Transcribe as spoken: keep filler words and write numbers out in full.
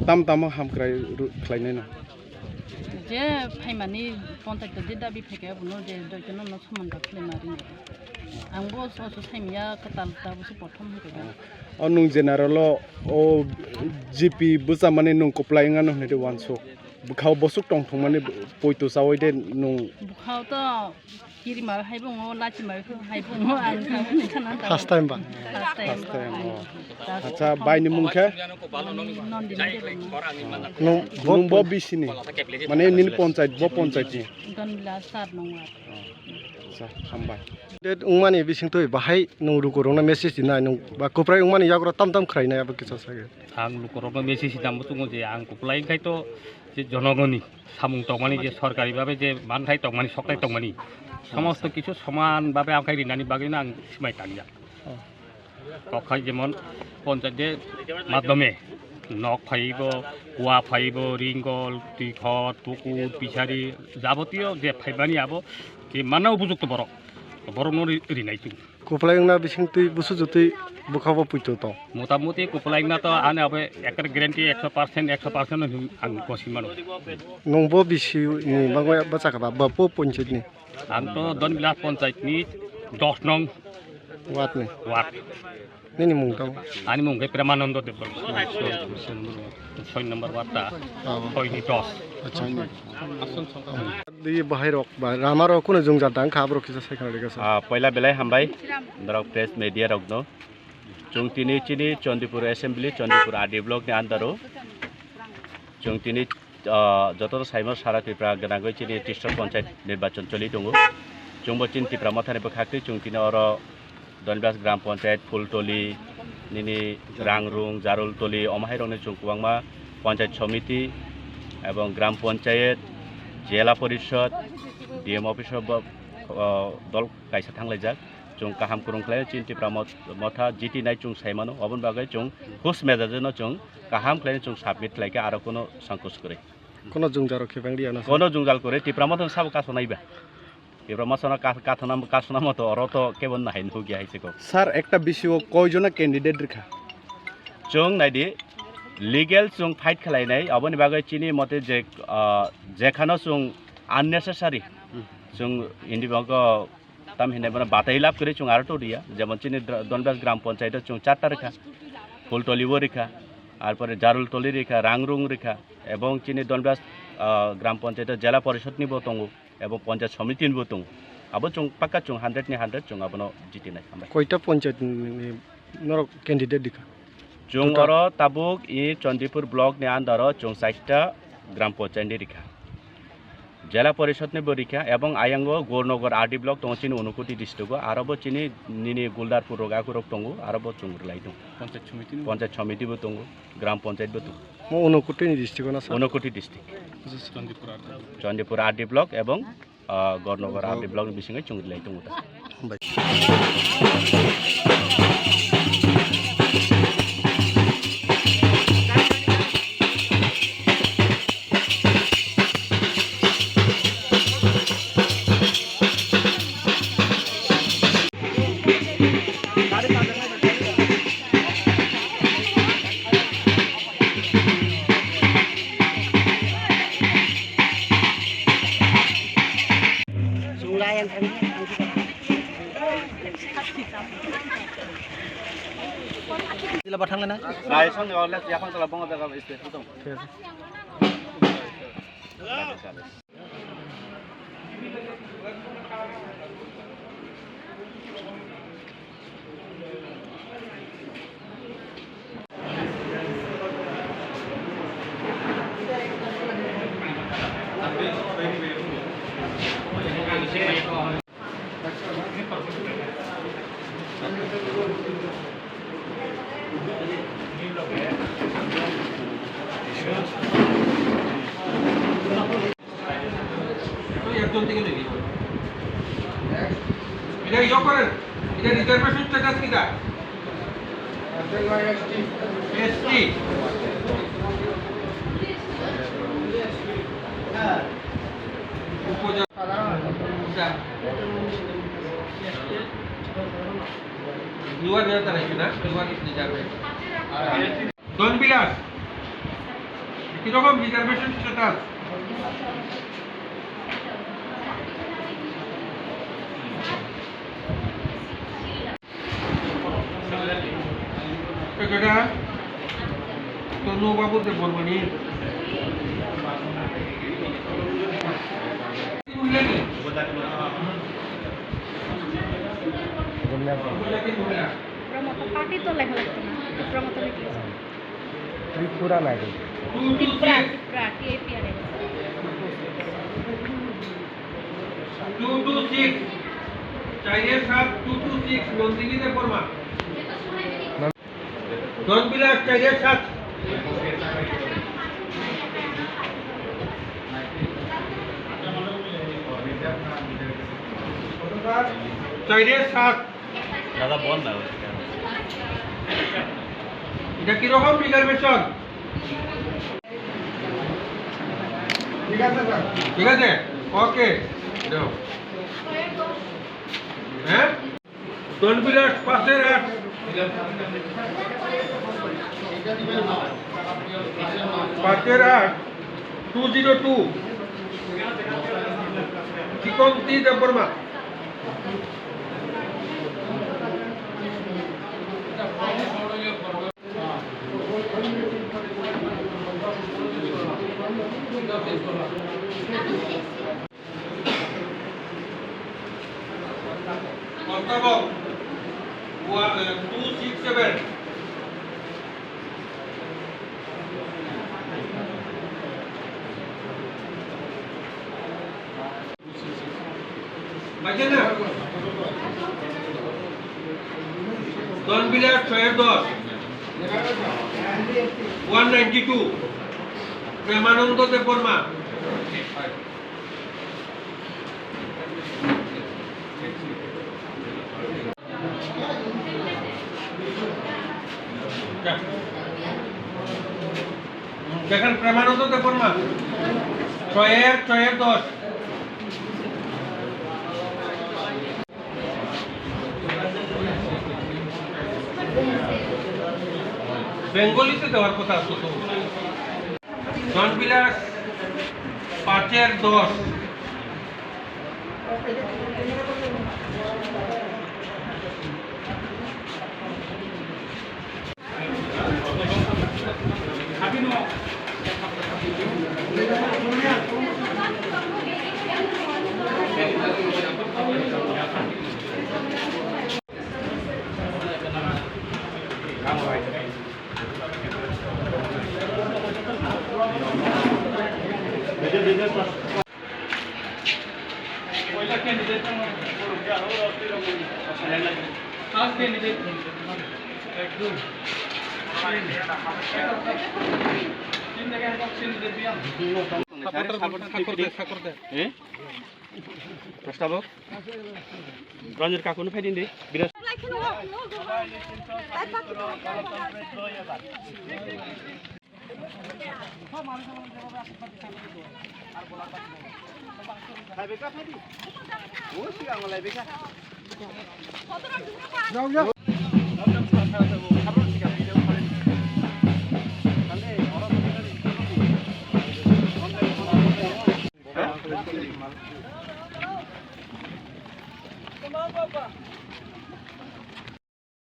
tam tamo hamkrai ru-, khlainai no? Je phaimani ponchayat je dabi phaikha abono je jotono no soman kha khlaima rinai. Ang bo so so saimya kwtal ta bo se prothom hwnkhe. O nwng general o, o G P bwchamani nwng kwplai wngya no hwnwi de uansuk. Bwkhao bosuk tong thwngmani poito chawi de nwng. Bwkhao to kirima hai bo wngo, lachima hai bo wngo, ang tabuk wngkha na tabuk. First time ba? First time. First time, oh. Acha, bai ni mung khe? Nondini Debbarma. Nwng bo, nwng bo bisini? Mane nini ponchayat, bo ponchayat ni? Donbila sir nong ward. Acha, hambai. Date wngmani bisingtwi bahai nwng lukurokno message dinai, nwng ba kwprai wngmani yagra tam tam khwrainai abo kisa sage. Ang lukurokno message dinai muchungo je ang kwplai khai to je jonogoni samung tongmani je sorkari babe je manthai tongmani sokthai tongmani somosto kichu soman babe ang khai rinani bagwino ang swmai tangya. Oh. Kok khai jemon ponchayat de madhyome nok phaibo, kua phaibo, ringol, twikhor, pukur, pisari, jabotiyo je phaimani abo je manna upojukto borok. Borokno ri-, rinai chwng. Kwplai wngna bisingtwi busu jutwi bwkhao bo poito tong. Motamoti kwplai wngna to ani abo ekre guarantee ekso percent, ekso percent hwn ang gosi mano. Nwng bo bisi ni bagwi bachakha ba, bo ponchayat ni? Ang to Donbila ponchayat ni dos nong ward ni. Ward. Nini mung tamo? Ani mung khe Premanando Debbarma. Soi number ward ta. Oh. Soi ni dos. Acha. Di bahai rok ba rama rok kuno jwngjal tang kha borok kisa sai khana rega sa. Ah, poila belai hambai. Norok press media rok no. Chwng tini chini Chandipur Assembly, Chandipur R D block ni under o. Chwng tini, ah, joto saimano sara Tripura gwnangwi chini Tristor Panchayat nirbachon choli tongo. Chwngbo chini Tipra Mothani bwkhaktwi chwng tini oro Donbas Gram Panchayat, Phultoli, nini Rangrung, Jarultoli, omo hairokni chwng kwbangma Panchayat Somiti ebong Gram Panchayat, Jela Porishad, D M office o bo, ah, dol kaisa thanglaijak. Chwng kaham kwrwng khlai chini Tipra Mot-, Motha jitinai chwng sai mano, oboni bagwi chwng khus mejajeno chwng kaham khlai chwng submit khlai khe aro kono sankoch kwrwi. Kono jwngjal rok khe bang liya na sa? Kono jwngjal kwrwi, Tipra Motha sabo kasonai ba. Tipra Motha no ka-, kathona, kasona moto oro to kebo nahai nukya hai se kok. Sir, ekta bisi o koi jona candidate rikha? Chwng naidi, legal chwng fight khlainai, oboni bagwi chini mote je, ah, jekhano chwng unnecessary, hmm, chwng indi bagwi Tam hinai bono batai lab kwrwi chwng aro to riya, jemon chini Dr-, Donbas Gram Panchayat o chwng charta rikha, Phultoli o rikha, arpore Jarultoli rikha, Rangrung rikha, ebong chini Donbas, ah, Gram Panchayat o Jela Porishod ni bo tongo, ebong Panchayat Somiti ni bo tongo. Abo chwng pakka chwng hundred ni hundred chwng abono jitinai. Hambai. Koita panchayat ni norok candidate rikha? Chwng total oro tabuk i Chandipur block ni under o chwng chaita gram panchayat ni rikha. Jela Porishod ni bo rikha, ebong ayang o Gornogor R D block tongo chini Unakoti district o, aro bo chini nini Guldarpur rok akurok tongo, aro bo chwng rwlai tongo. Panchayat Somiti ni? Panchayat Somiti bo tongo, gram panchayat bo tongo. Mo Unakoti ni district o na sa? Unakoti district. Chandipur R D. Chandipur R D block ebong ah, Gornogor R D block ni bisingo chwng rwlai tongo ta. Hambai. Sila ba thang na? Rai song ni orles yaphang tala bongo jaga space tu. Thik ase. একজন থেকে নেই। এটা ইয়ে করেন, এটা reservation status কিটা? এসটি। উপজেলা। লোয়ার বেড়াতে রাখবে না, লোয়ার রিজার্ভে। ধনবিলাস। কিরকম reservation status? এটা তনু বাবুতে বলবনি। Promoter party to lega lagto na, promoter ni kisa. Tripura nai. Tripura, Tripura, T I P R A. Two two six, চাইরে সাত, two two six, নন্দিনী দেববর্মা। ধনবিলাস, চাইরে সাত। চাইরে সাত। দাদা, বল না। এটা কিরকম reservation? ঠিক আছে, স্যার। ঠিক আছে? ওকে। দাও। হ্যাঁ? ধনবিলাস, পাঁচের আট। পাঁচের আট, two zero two। চিকন্তি Debbarma. Constable, one, uh, two six seven. Baca na? Don Bilal, ছয় দশ, one ninety two, Premanando Debbarma. দেখেন, প্রেমানন্দ দেববর্মা, ছয়ের, ছয়ের দশ। বেঙ্গলিতে দেওয়ার কথা আসতো তো। ধনবিলাস, পাঁচের দশ। First candidate. Rostabok. Ranjit kakunu phaidi di. Biras.